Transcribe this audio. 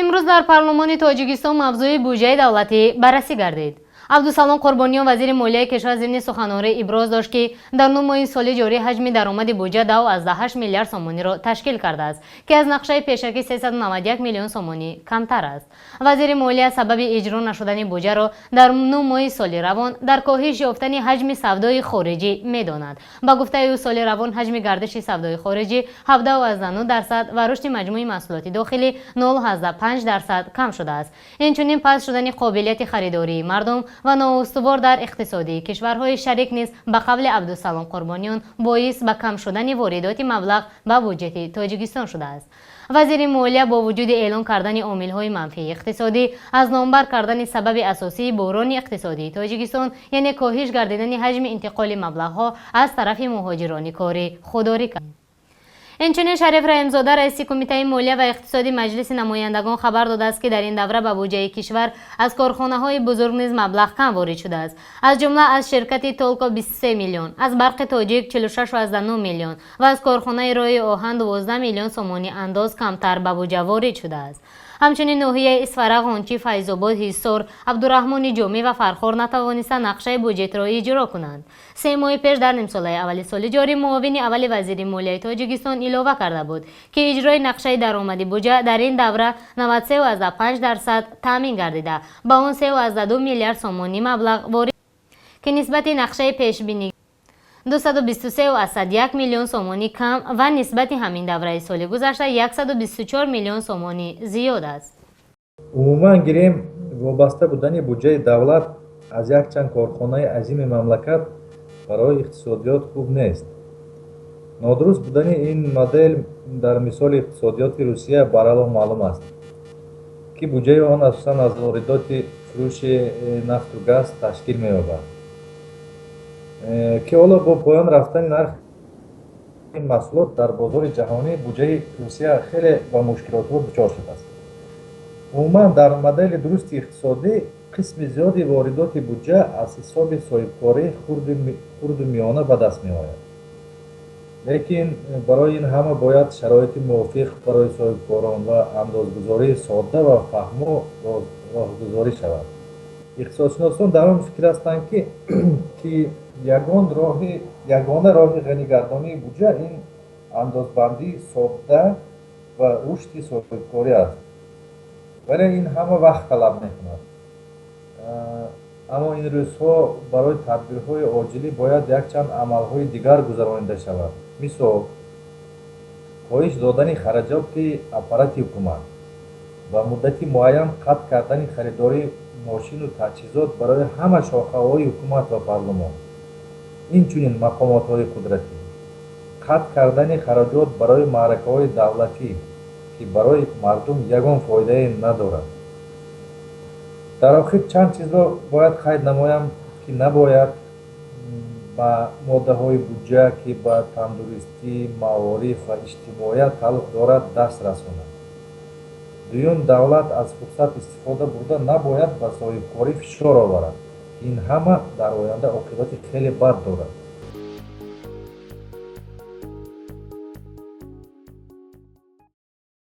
Имрӯз дар парлумони Тоҷикистон мавзӯи буҷаи давлатӣ баррасӣ гардид. Абдусалом Қурбониён, вазири молияи кишвар, зимни суханонӣ иброз дошт, ки дар 9 моҳи соли ҷорӣ ҳаҷми даромади буҷа 2,8 миллиард сомониро ташкил кардааст, ки аз нақшаи пешакӣ 391 миллион сомонӣ камтар аст. Вазири молия сабаби иҷро нашудани буҷаро дар 9 моҳи соли равон дар коҳиш ёфтани ҳаҷми савдои хориҷӣ медонад. Ба гуфтаи ӯ, соли равон ҳаҷми гардиши савдои хориҷӣ 17,9% ва рушди маҷмӯи маҳсулоти дохилӣ 0,5% кам шудааст. Инчунин паст шудани қобилияти харидории мардум ва ноустувор дар иқтисодии кишварҳои шарик низ, ба қавли Абдусалом Қурбониён, боис ба кам шудани воридоти маблағ ба буҷети Тоҷикистон шудааст. Вазири молия бо вуҷуди эълон кардани омилҳои манфии иқтисодӣ, аз номбар кардани сабаби асосии буҳрони иқтисодии Тоҷикистон, яъне коҳиш гардидани ҳаҷми интиқоли маблағҳо аз тарафи муҳоҷирони корӣ, худдорӣ кард. Инчунин Шариф Раҳимзода, раиси Кумитаи молия ва иқтисоди Маҷлиси намояндагон, хабар додааст, ки дар ин давра ба буҷаи кишвар аз корхонаҳои бузург низ маблағ кам ворид шудааст. Аз ҷумла аз ширкати Толко 23 миллион, аз Барқи Тоҷик 46,9 миллион ва аз корхонаи роҳи оҳан 12 миллион сомонӣ андоз камтар ба буҷа ворид шудааст. Ҳамчунин ноҳияи Исфара, Ғончи, Файзобод, Ҳисор, Абдураҳмони Ҷомӣ ва Фархор натавонистанд нақшаи буҷетро иҷро кунанд. 3 моҳи пеш, дар нимсолаи аввали соли ҷорӣ, муовини аввали вазири молияи Тоҷикистон илова карда буд, ки иҷрои нақшаи даромади буҷа дар ин давра 93,5% таъмин гардида, ба он 3,2 миллиард сомонӣ маблағ ворид, ки нисбати нақшаи пешбинӣ 223,1 миллион сомонӣ кам ва нисбати ҳамин давраи соли гузашта 124 миллион сомонӣ зиёд аст. Умуман гирем, вобаста будани буҷаи давлат аз якчанд корхонаи азими мамлакат барои иқтисодиёт хуб нест. Нодуруст будани ин модел дар мисоли иқтисодиёти Русия барало маълум аст, ки буҷаи он асосан аз воридоти фурӯши нафту газ ташкил меёбад, ки ҳоло бо поён рафтани нархи ин маҳсулот дар бозори ҷаҳонӣ буҷаи Русия хеле ба мушкилотҳо дучор шудааст. Умуман, дар модели дурусти иқтисодӣ қисми зиёди воридоти буҷа аз ҳисоби соҳибкории хурду миёна ба даст меояд. Лекин барои ин ҳама бояд шароити мувофиқ барои соҳибкорон ва андозгузории содда ва фаҳмо роҳгузорӣ шавад. Иқтисодшиносон дар он фикр ҳастанд, ки ягона роҳи ғанигардонии буҷа ин андозбандии содда ва рушди соҳибкорӣ аст, вале ин ҳама вақт талаб мекунад. Аммо ин рӯзҳо барои тадбирҳои оҷилӣ бояд якчанд амалҳои дигар гузаронида шавад. Мисол, коҳиш додани хараҷоти аппарати ҳукумат, ба муддати муайян қатъ кардани харидории мошину таҷҳизот барои ҳама шохаҳои ҳукумат ва парлумон, инчунин мақомотҳои қудратӣ, қатъ кардани хароҷот барои маъракаҳои давлатӣ, ки барои мардум ягон фоидае надорад. Дар охир чанд чизро бояд қайд намоям, ки набояд ба моддаҳои буҷа, ки ба тандурустӣ, маориф ва иҷтимоият тааллуқ дорад, даст расонад. Дуюм, давлат аз фурсат истифода бурда набояд ба соҳибкорӣ фишор оварад, ки ин ҳама дар оянда оқибати хеле бад дорад.